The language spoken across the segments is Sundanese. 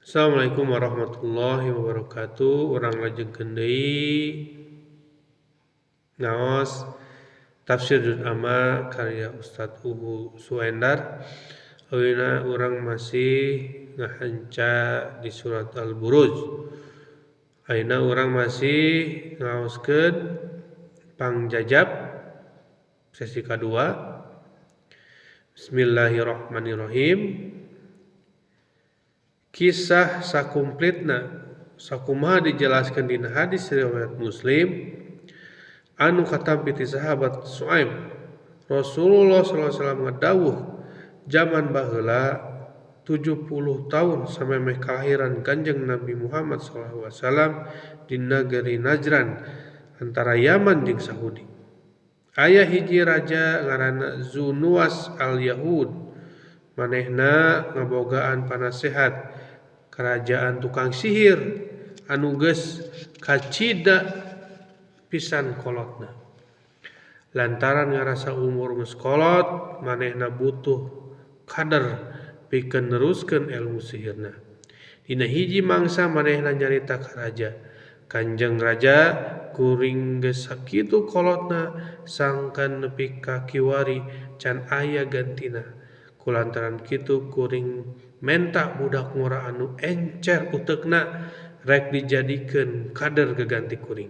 Assalamualaikum warahmatullahi wabarakatuh. Urang lajengkeun deui ngaos Tafsir Juz Amma karya Ustadz Uhu Suendar. Ayeuna urang masih ngahanca di surat Al-Buruj. Ayeuna urang masih ngaoskeun pangjajab sesi kadua. Bismillahirrahmanirrahim. Kisah sakumplitna sakumaha dijelaskan dina hadis riwayat Muslim anu katampi ti sahabat Su'aib. Rasulullah sallallahu alaihi wasallam ngadawuh zaman baheula 70 tahun samemeh kelahiran Kanjeng Nabi Muhammad sallallahu alaihi wasallam di negeri Najran antara Yaman jeung Saudi. Aya hiji raja ngaranna Zunuwas al-Yahud. Manehna ngabogaan panasehat kerajaan tukang sihir anu geus kacida pisan kolotna. Lantaran ngarasa umur geus kolot, manehna butuh kader pikeun neruskeun ilmu sihirna. Dina hiji mangsa manehna nyarita ka raja. Kanjeng raja kuring geus sakitu kolotna sangkan nepi ka kiwari can aya gantina. Kulantaran kitu kuring menta budak ngora anu encer utekna rek dijadikeun kader geganti kuring.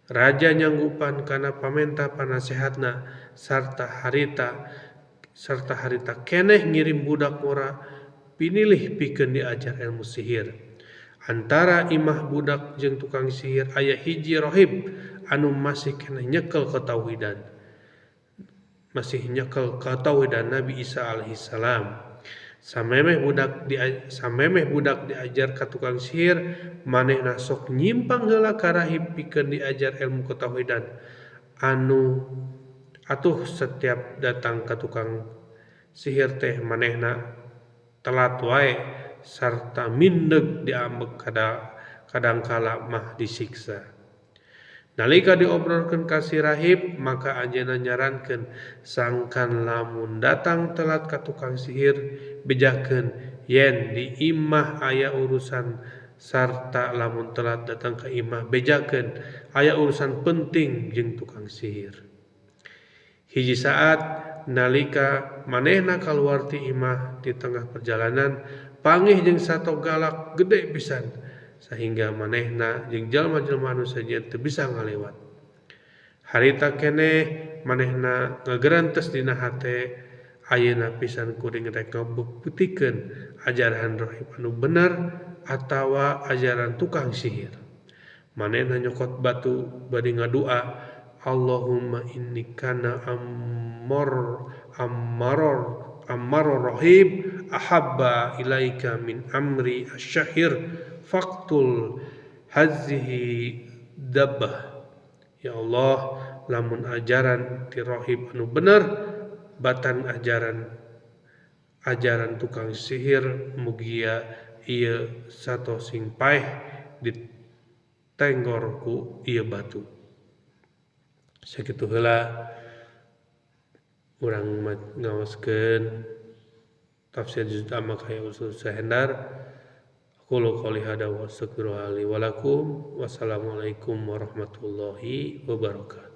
Raja nyanggupan kana pamenta panasehatna sarta harita keneh ngirim budak ngora pinilih pikeun diajar ilmu sihir. Antara imah budak jeung tukang sihir aya hiji rohib anu masih keneh nyekel ketauhidan. Masih nyekel ketauhidan Nabi Isa alaihissalam. Samemeh budak diajar ka tukang sihir, manehna sok nyimpang heula ka rahib pikeun diajar ilmu ketauhidan. Anu atuh setiap datang ka tukang sihir teh manehna telat wae sarta mindeg diambek kadangkala mah disiksa. Nalika diobrolkeun ka si rahib, maka anjeunna nyarankeun sangkan lamun datang telat ka tukang sihir bejakeun yen di imah aya urusan sarta lamun telat datang ka imah bejakeun aya urusan penting jeung tukang sihir. Hiji saat nalika manehna kaluar ti imah di tengah perjalanan pangih jeung sato galak gede pisan sehingga manehna jeung jalma-jalma anu sejen teu bisa ngalewat. Harita keneh manehna ngagerentes dina hate ayeuna pisan kuring rek ngabuktikeun ajaran rohib anu bener atawa ajaran tukang sihir. Manehna nyokot batu bari ngadua, Allahumma inni kana ammaror rohib ahabba ilaika min amri asyahir faqtul hazihi dabbah. Ya Allah, lamun ajaran ti rohib anu bener batan ajaran tukang sihir mugia ieu sato sing paeh ditenggor ku ieu batu. Sakitu heula urang ngaoskeun tafsir Juz Amma karya Ustaz Suhendar. Aqulu qouli hadza wa astaghfirullaha li wa lakum. Wassalamualaikum warahmatullahi wabarakatuh.